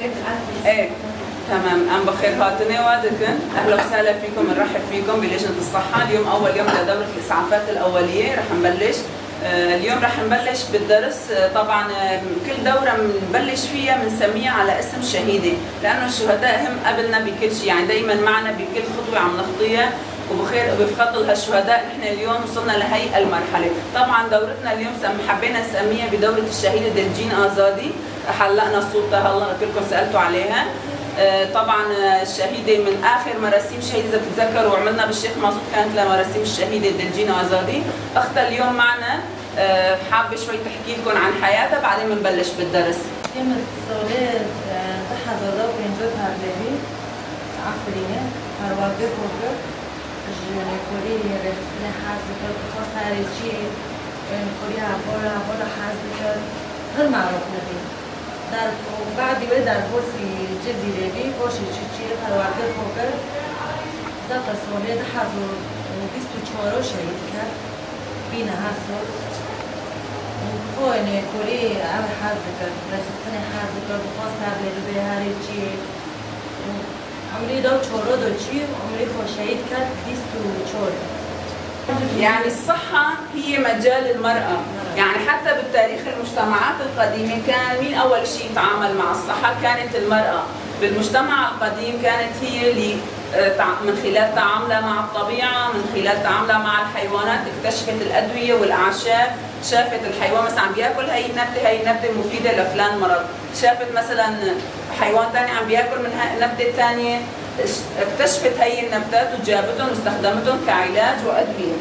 ايه تمام، ام بخير هاتني وادكن. اهلا وسهلا فيكم، بنرحب فيكم بلجنه الصحة. اليوم اول يوم لدوره الاسعافات الاولية، رح نبلش اليوم رح نبلش بالدرس. طبعا كل دوره بنبلش فيها بنسميها على اسم شهيده، لانه الشهداء هم قبلنا بكل شيء، يعني دائما معنا بكل خطوة عم نخطيها، وبخير وبفضل هالشهداء نحن اليوم وصلنا لهي المرحلة. طبعا دورتنا اليوم حبينا نسميها بدوره الشهيدة دلجين ازادي، حلقنا صورتها هلا كلكم سالتوا عليها. طبعا الشهيدة من اخر مراسيم شهيده اذا بتتذكروا عملنا بالشيخ مازوت كانت لمراسيم الشهيدة دلجين ازادي. اختها اليوم معنا، حابة شوي تحكي لكم عن حياتها بعدين بنبلش بالدرس. كلمة صولات تحظى بين جوتها بلبي عفرينة هرواقف وقف جنكوري رخصنا حازك خاصة رجي جنكوري عبارة عبارة حازك غير معروف نبي دار وبعد يولد دار بوسي جزيرة بي بوشي جيجي هرواقف وقف ذات صولات حظو وبيستو تشورو شهيد كان بينا هاسو وخويني كوري على حازك رخصنا حازك خاصة بلبي هرجي عمري دو چورو دو چی عمري خو شهيد كان 24. يعني الصحة هي مجال المرأة، يعني حتى بالتاريخ المجتمعات القديمة كان مين أول شيء يتعامل مع الصحة؟ كانت المرأة. بالمجتمع القديم كانت هي اللي من خلال تعاملها مع الطبيعة، من خلال تعاملها مع الحيوانات اكتشفت الأدوية والأعشاب، شافت الحيوان مثلا عم بياكل هي النبتة، هي النبتة مفيدة لفلان مرض، شافت مثلا حيوان ثاني عم بياكل من نبتة ثانية، اكتشفت هي النبتات وجابتهم واستخدمتهم كعلاج وأدوية.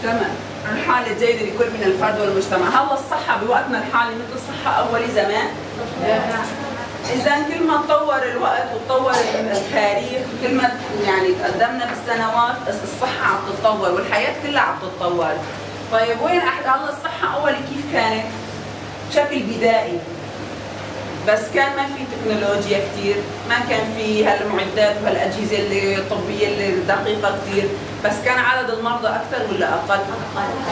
تمام، الحالة جيدة لكل من الفرد والمجتمع. هلا الصحة بوقتنا الحالي مثل الصحة أولي زمان؟ إذا كل ما تطور الوقت وتطور التاريخ، كل ما يعني تقدمنا بالسنوات الصحة عم تتطور والحياة كلها عم تتطور. طيب وين هلا الصحة أولي كيف كانت؟ بشكل بدائي، بس كان ما في تكنولوجيا كثير، ما كان في هالمعدات وهالأجهزة اللي الطبية اللي دقيقة كثير، بس كان عدد المرضى أكثر ولا أقل؟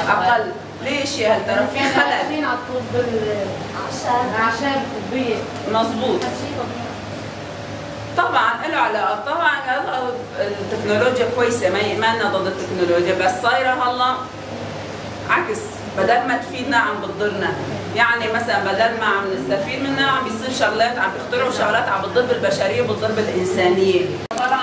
أقل. ليش يا هل ترى؟ في خلل على الطب الأعشاب الطبية. مضبوط. طبعا له علاقة، طبعا هلا التكنولوجيا كويسة، ما لنا ضد التكنولوجيا، بس صايرة هلا عكس، بدل ما تفيدنا عم بتضرنا. يعني مثلا بدل ما عم نستفيد منها عم بيصير شغلات، عم بيخترعوا شغلات عم بتضر بالبشرية وبتضر بالانسانية. طلع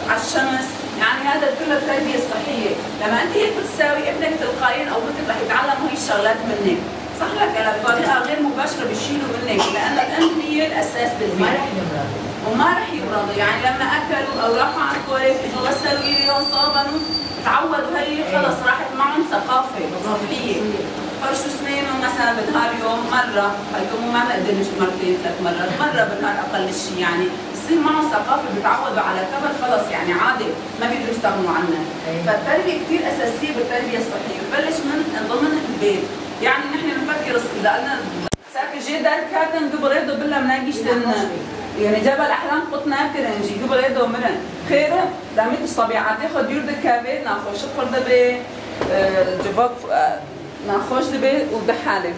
على الشمس، يعني هذا كله التربية الصحية، لما انت هيك بتساوي ابنك تلقائيا او بنتك رح يتعلم هي الشغلات منك، صح لك؟ انا بطريقة غير مباشرة بيشيلوا منك، لانه الام هي الاساس بالبيت. ما رح يمرضوا. وما رح يمرضوا، يعني لما اكلوا او راحوا على التواليت اجوا غسلوا ايديهم صابنوا، تعودوا هي خلص راحت معهم ثقافة صحية. فرشوا اسنانهم مثلا بالنهار يوم مرة، هيكون ما بنقدر مرتين ثلاث مرات، مرة بالنهار اقل شيء، يعني بصير معهم ثقافة بيتعودوا على كبر خلص، يعني عادة ما بيقدروا يستغنوا عنها. فالتربيه كثير اساسية بالتربية الصحية، بتبلش من ضمن البيت، يعني نحن بنفكر اذا قلنا ساكي جدار كاتن قبل بالله مناقش يعني جبل احلام قطنا كرنجي قبل يدو مرن خير دامتش طبيعة تاخذ يرد كابي ناخذ شخر دبي جباب ناخوش دبي ودحالة.